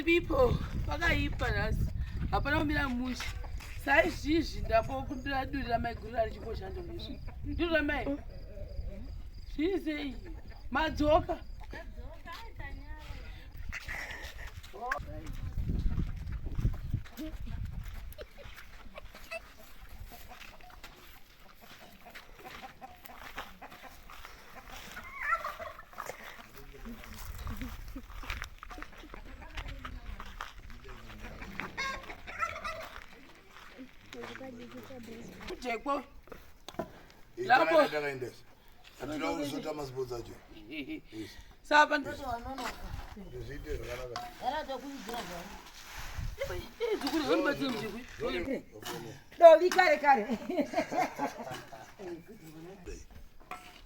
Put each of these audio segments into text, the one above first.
people, pakaipa nhasi. Hapana kumira mushe. Saizvizvi ndambokumbira duri ramaiguru richingoshanda izvi. Duri ramai. Zviri sei? Madzoka. Kujekwa. Lapho. Takaendesa. Hatina kuzota masipotsi acho. Sapa. Zviite zvakanaka. Dovi kare kare.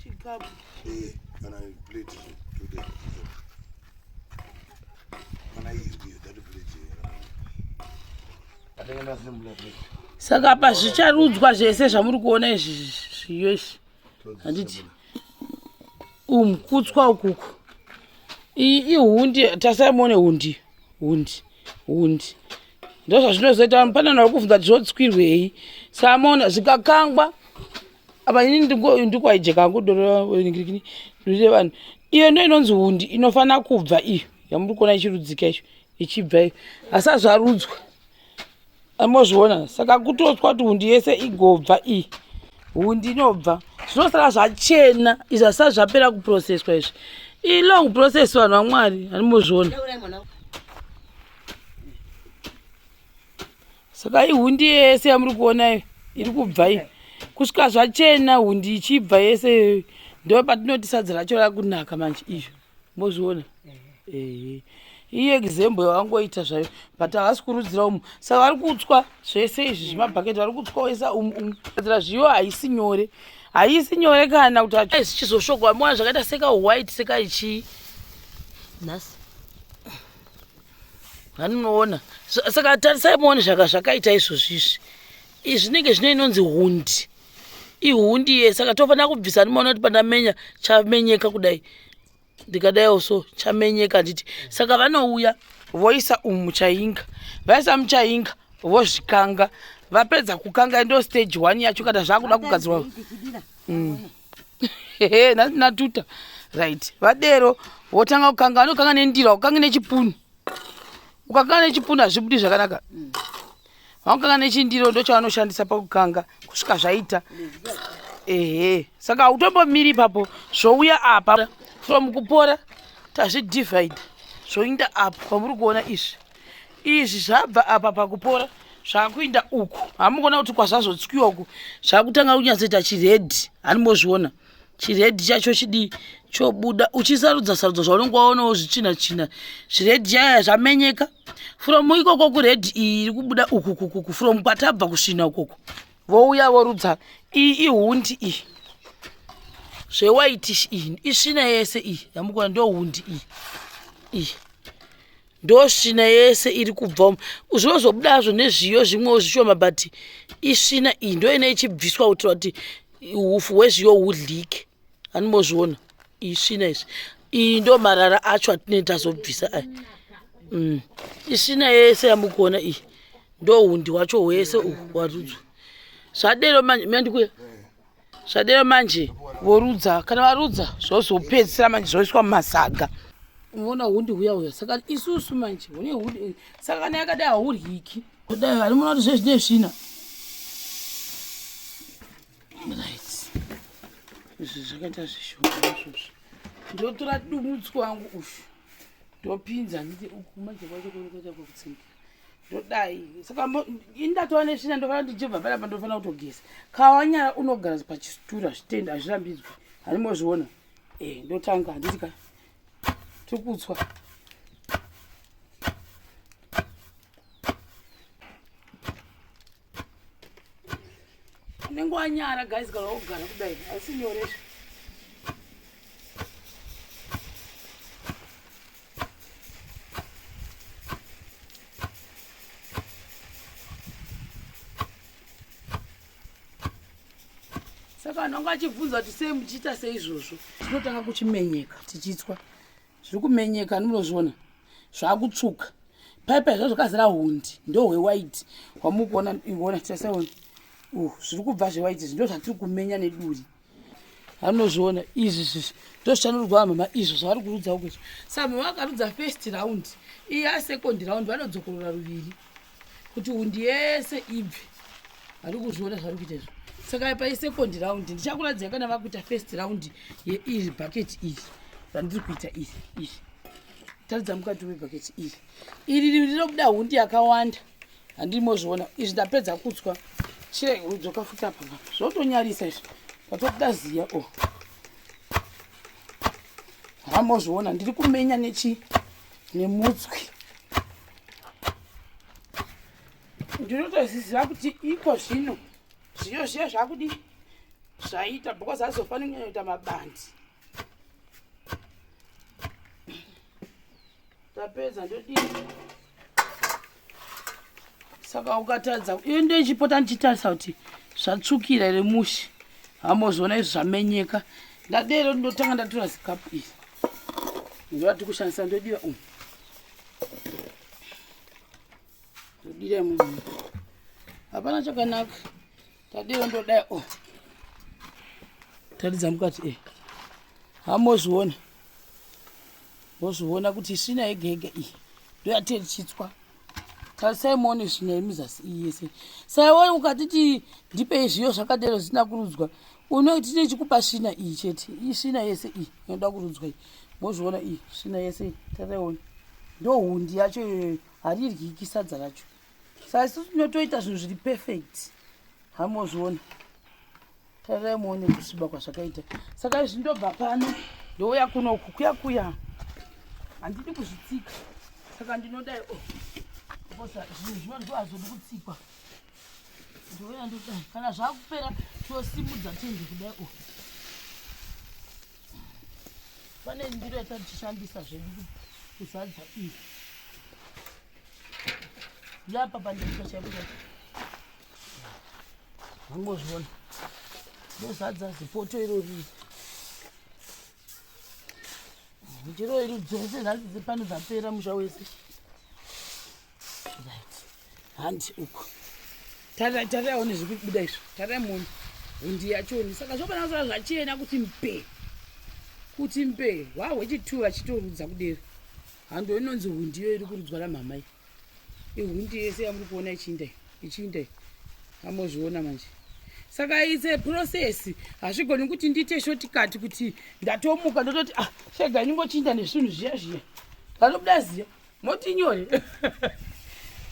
Chikapu. Eh, kana plate today. Kana iyo iyo that plate. Atenge ndasimbula plate. Saka apa zvicharudzwa zvese zvamuri kuona izvi zviyo izvi. Handiti. Kutswa ukuku. Iyi ihundi, tasai muone hundi. Hundi. Hundi. Ndozvazvinozoita pane vanhu vari kubvunza kuti zvotswirwei. Saka maona zvikakangwa apa ini ndikwaijeka hangu doro ningirikini ndiri vanhu. Iyo ndo inonzi hundi inofanira kubva iyo yamuri kuona ichirudzika icho ichibva iyo. Asi hazvarudzwa. Amozviona saka kutotswa kuti hundi yese igobva iyi. Hundi inobva zvinosara zvachena izvi hazvisati zvapera kuprocesswa izvi. Iyi long process vanhu vaMwari hanimozviona. Saka ihundi yese yamuri kuona iyo iri kubva iyi kusvika zvachena hundi ichibva yese ndo patinoti sadza racho rakunaka manje iyo mozviona ehe iyi example yavangoita zvayo but havasi kurudzira umu saka vari kutswa zvese izvi zvemabhaketi vari kutswa wesa umu umu gadzira zviyo haisi nyore haisi nyore kana kuti zvichizoshogwa moona zvakaita seka white seka ichii Nhasi. Hanunoona saka tarisai muone zvaka zvakaita izvozvi izvi izvi zvinenge zvine inonzi hundi ihundi ye saka tofanira kubvisa ndimoona kuti pandamenya chamenyeka kudai ndikadaiwo so chamenyeka handiti saka vanouya voisa umu muchainga vaisa muchainga vozvikanga vapedza kukanga ndo stage one yacho kana zvakuda kugadzirwa Hehe, nhasi natuta right vadero votanga kukanga vanokanga nendiro haukangi nechipunu ukakanga nechipunu hazvibudi zvakanaka vanokanga nechindiro ndochavanoshanda pakukanga kusvika zvaita ehe saka hautombomiri ipapo zvouya apa from kupora tazvidivide zvoinda apo pamuri kuona izvi izvi zvabva apa pakupora zvakuinda uku hamukuona kuti kwazvazotswiwa uku zvakutanga kunyatsoita chiredhi handimbozviona chiredhi chacho chidii chobuda uchisarudza sarudza zvaunenge waonawo zvitsvina tsvina zviredhi chaya zvamenyeka from ikoko kuredhi iyi iri kubuda uku kukuku from kwatabva kusvina ukoko vouya vorudza iyi ihundi iyi zvewaitish iyi isvina yese iyi yamukuona ndo hundi iyi iyi ndosvina yese iri kubva umu zvinozobuda hazvo nezviyo zvimwewo zvishoma but isvina iyi ndo ine ichibviswa kuitira kuti ufu hwezviyo hudyike hanimozviona isvina izvi iyi ndo marara acho atinenge tazobvisa aya Isvina yese yamukuona iyi ndo hundi hwacho hwese uhu hwarudzwa zvadero manje mandikuya zvadero manje vorudza kana varudza zvozopedzisira manje zvoiswa mumasaga unoona hundi huya huya saka isusu manje hune hundi saka kana yakadai hauryiki kudai ari muona kuti zvezvine svina right izvi zvakaita zvishoma izvozvo ndotora dumutswa wangu ushu ndopinza nditi uku manje kwacho kunokuita kwekutsingira ndodai saka ini ndatova nesvina ndofanira kuti ndichibva panapa ndofanira kutogeza kawanyara unogara pachisituru hazvitendi hazvirambidzwi hanimozviona e ndotanga handiti ka tikutswa unenge wanyara guys kana wogara kudai haisi nyore izvi saka vanhu vanga vachibvunza kuti sei muchiita seizvozvo tinotanga kuchimenyeka tichitswa zviri kumenyeka ndinozviona zvakutsvuka. Paipai zvazvo zvakazara hundi ndohwewhite hwamukuona iona tasaiona zviri kubva zvewhite izvi ndozvatiri kumenya neduri. Anozviona izvi zizvi ndozvichanorudza mama izvo zvavari kurudza uko izvo. Saka mama vakarudza first round iyi yasecond round vanodzokorora ruviri kuti hundi yese ibve. Vari kuzviona zvari kuita izvo. Saka pa second round ndichakuradzai kana vakuita first round yeiri bucket iri randiri kuita iri iri. Taridza mukati webhaketi iri. Iri rinobuda hundi yakawanda. Handimozviona izvi ndapedza kutswa. Chirege kudzoka futi apa papa. Zvotonyarisa izvi. Ndatobuda ziya o. Oh. Hamozviona ndiri kumenya nechi nemutswi. Ndinotoziziva kuti iko zvino zviyo zviya zvakudi zvaita because azofanira kunyanya kuita mabandi. Tapedza ndodii? Saka ukatadza iyo ndoichipota ndichitarisa kuti zvatsvukira here mushe. Hamozviona izvi zvamenyeka. Ndadero ndotanga ndatora zikapu iri. Ndovati kushandisa ndodira umu. Ndodira mumu. Hapana chakanaka. Tadira ndodai o. Oh. Taridza mukati eh. Hamozviona. Mozviona kuti svina yega yega iyi ndoyatiri tichitswa. Tarisai muone svina yemuzasi iyi yese. Saiwe ukatiti ndipei zviyo zvakadero zvisina kurudzwa unoti tichikupa svina iyi chete. Iyi svina yese iyi inoda kurudzwa iyi. Mozviona iyi svina yese iyi. Taraiona. Ndohundi yacho iyoyo hariryiki sadza racho. Saka isusu tinotoita zvinhu zviri perfect. Hamozviona. Tarirai muone kusviba kwazvakaita. Saka izvi ndobva pano ndouya kunoku kuya kuya. Handidi kuzvitsika. Saka ndinodai oh. Because zvinhu zvinonzi hazvodi kutsikwa. Ndouya ndodai. Kana zvakupera tosimudza tende kudai oh. Pane ndiro yatatichishandisa zvedu kuzadza iyi. Yapa pandikuita chaipo chaipo. Mangozviona. Ndozadza zipoto irori. Ndiro iri dzese nhasi dzepano dzapera musha wese. Right. Handi uko. Tarirai tarirai one zviri kubuda izvo. Tarirai muone. Hundi yachoni. Saka zvopana kusara zvachena kuti mpe. Kuti mpe. Hwahwechitu vachitorudza kudero. Hando inonzi hundi iyo iri kurudzwa namhamai. Ihundi yese yamuri kuona ichinda ichinda amozviona manje. Saka it's a process. Hazvigoni kuti ndiite shortcut kuti ndatomuka ndototi ah chega ndingochinda nezvinhu zviya zviya. Vanobuda ziya moti nyore.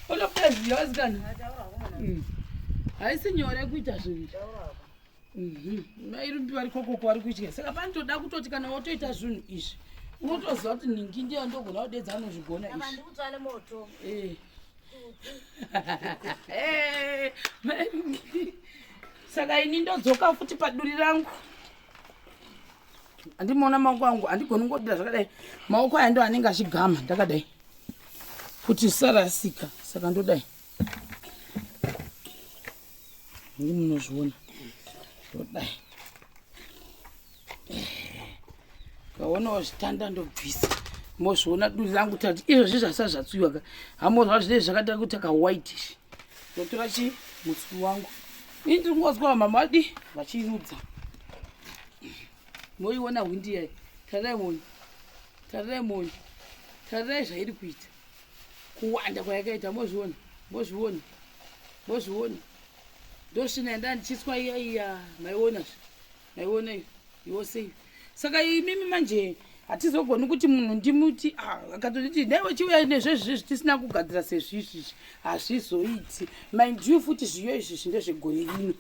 Vanobuda ziya vasikana. Haisi nyore kuita zvinhu. Mai Rumbi vari kokoko vari kutya saka panotoda kutoti kana wotoita zvinhu izvi unotoziva kuti nhingi ndiyo ndogona kudedza anozvigona izvi eh. eh, Mai Rumbi saka ini ndodzoka futi paduri rangu andimoona maoko angu andigoni kungodira zvakadai maoko aya ndo anenge achigama ndakadai kuti sarasika saka ndodai Ndi munozviona ndodai kaonawo zvitanda ndobvisa mozviona duri rangu tati izvozvi zvasati zvatswiwa ka hamozva zvinei zvakada kuita kawhite izvi ndotora chi mutswi wangu ini ndiri kungozwa mama vadi vachirudza moiona hwindi yayi tarirai muone tarirai muone tarirai zvairi kuita kuwanda kwayakaita mozviona mozviona mozviona ndosvina yanda ndichiswa iya iya maiona zve maiona iyo yose iyo saka imimi manje hatizogoni kuti munhu ndimuti ah, akatonditi dai chiuya nezvezvizvi tisina kugadzira sezvizvizvi hazvizoiti mind you futi zviyo izvizvi ndezvegore rino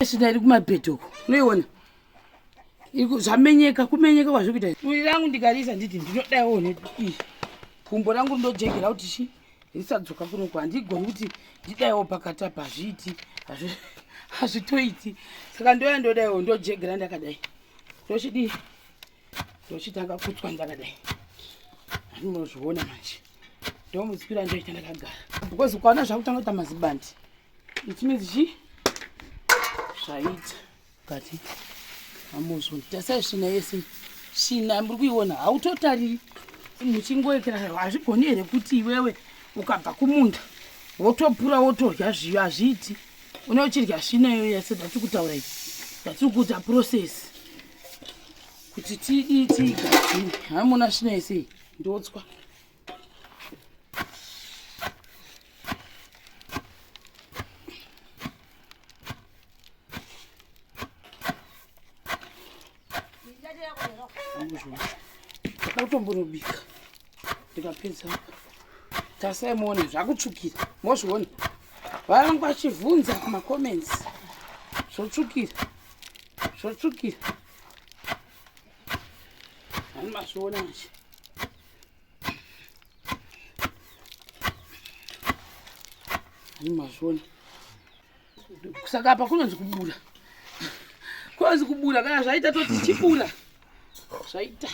svina iri kumabhedhi uko unoiona Zvamenyeka, kumenyeka kwazviri kuita. Duri rangu ndikariisa nditi ndinodaiwo neii. Gumbo rangu ndojegera kuti chi risadzoka kunoku handigoni kuti ndidaiwo pakati apa hazviiti hazvitoiti saka ndoya ndodaiwo ndojegera ndakadai ndochidii ndochitanga kutswa ndakadai handinozviona manje ndomutswira ndoita ndakagara because ukaona zvakutanga kuita mazibandi it means chi zvaita Kati amuzvo tasai svina yese. Svina muri kuiona hautotariri muchingoekera hazvigoni here kuti iwewe ukabva kumunda wotopura wotodya zviyo hazviiti une uchidya svina iyoyo yese ndatiri kutaura iyi ndatiri kuita process kuti tidii tiigadzire hamuna svina yese iyi ndotswa Ndatombonobika ndikapedza tasai muone zvakutsvukira mozviona vangu vachivhunza kumacomments zvotsvukira zvotsvukira ani mazviona manje ani mazviona saka apa kunonzi kubura kunonzi kubura kana zvaita toti chibura zvaita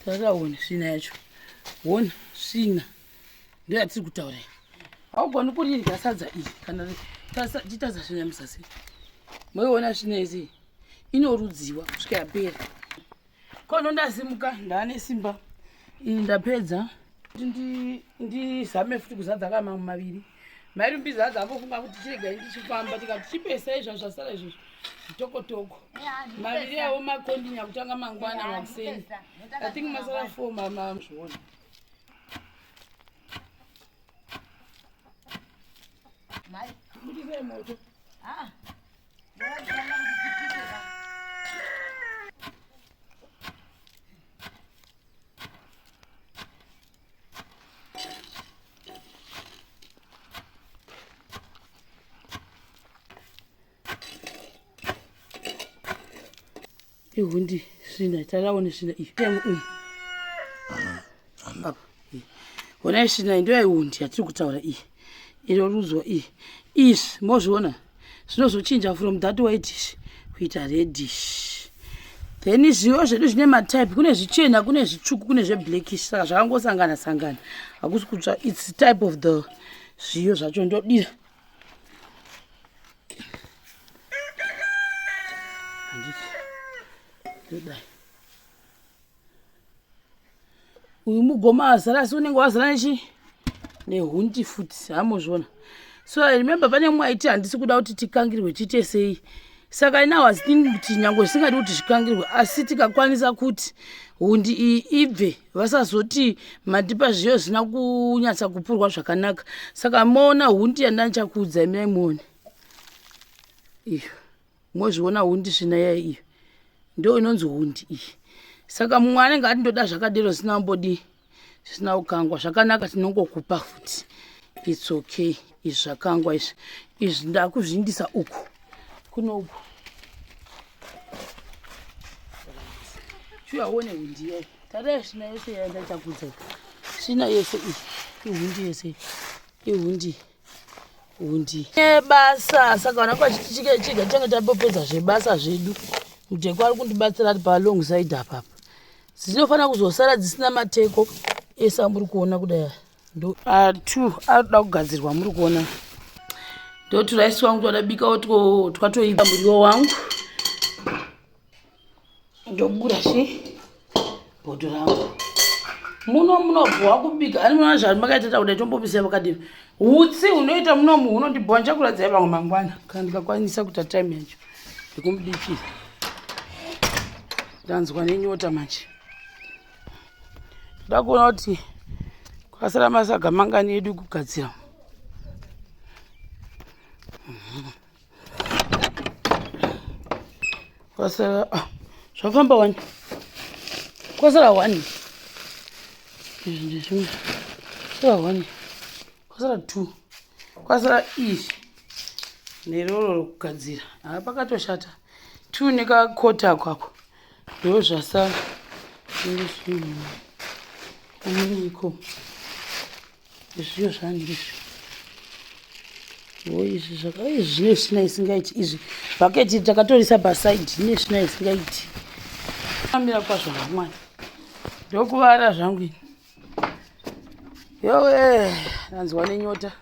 takaona svina yacho hona svina ndo yatiri kutaura iyi haugoni kuridya sadza iyi kana titadza svina muzasi moiona svina yese inorudziwa kusvika yapera Kono ndasimuka ndaane simba iyi ndapedza kuti ndizame futi kuzadza ka mamwe maviri mairumbiza adza ambofunga kuti chiregai ndichifamba tikati chipesai izva zvasara izvozvo zvitokotoko maviri avo makondinya kutanga mangwana makuseni i think masara four mamazviona budisai moto ah. Ihundi svina taraone svina iyi umu apa honai svina iyi ndoyaihundi yatiri kutaura iyi inorudzwa iyi izvi mozviona zvinozochinja from that whitish kuita reddish then zviyo zvedu zvine matype kune zvichena kune zvitsvuku kune zveblackish saka zvakangosangana sangana hakusi kutsva its type of the zviyo zvacho ndodira handiti ndodai uyu mugoma azara asi unenge wazara nechi nehundi futi hamozviona so i remember pane mumwe aiti handisi kuda kuti tikangirwe tiite sei saka ina was thinking kuti nyange zvisingadi kuti zvikangirwe asi tikakwanisa kuti hundi iyi ibve vasazoti mandipa zviyo zvisina kunyatsa kupurwa zvakanaka saka moona hundi yandandichakuudzai mirai muone iyo mozviona hundi svina iya iyo ndo inonzi hundi iyi saka mumwe anenge ati ndoda zvakadero zvisina kumbodii zvisina kukangwa zvakanaka tinongokupa futi its okay izvi zvakangwa izvi izvi ndakuzviindisa uku kuno uku chiuya uone hundi iyayi tarai svina yese yandachakudzai svina yese iyi ihundi yese ihundi hundi nebasa saka vana kwachiti chiga change tambopedza zvebasa zvedu mudheko ari kundibatsira ari palong side apapa dzinofanira kuzosara dzisina mateko ese amuri kuona kudai ndo two arikuda kugadzirwa muri kuona ndoturaisi wangu twadabikawo twatoiba muriwo wangu ndobura chi bhodho rangu muno munobhowa kubika ani munoona zvani makaita takuda tombobisa vakadii hutsi hunoita munomu hunondibhowa ndichakuradzai vamwe mangwana kana ndikakwanisa kuita time yacho ndikumubikira ndanzwa nenyota manje ndoda kuona kuti kwasara masaga mangani edu kugadzira kwasara ah, zvafamba wani kwasara one izvi ndezvimwe kwasara one kwasara two kwasara izvi neroro rokugadzira haa pakatoshata two nekakota ako ako ndo zvasara iko Izviyo zvandizvo. Wo izvi zvaka izvi zvine svina isingaiti izvi. Bhaketi takatorisa paside ine svina isingaiti. Amira kwazvo mwana. Ndokuvara zvangu ini. Yowe, ndanzwa nenyota.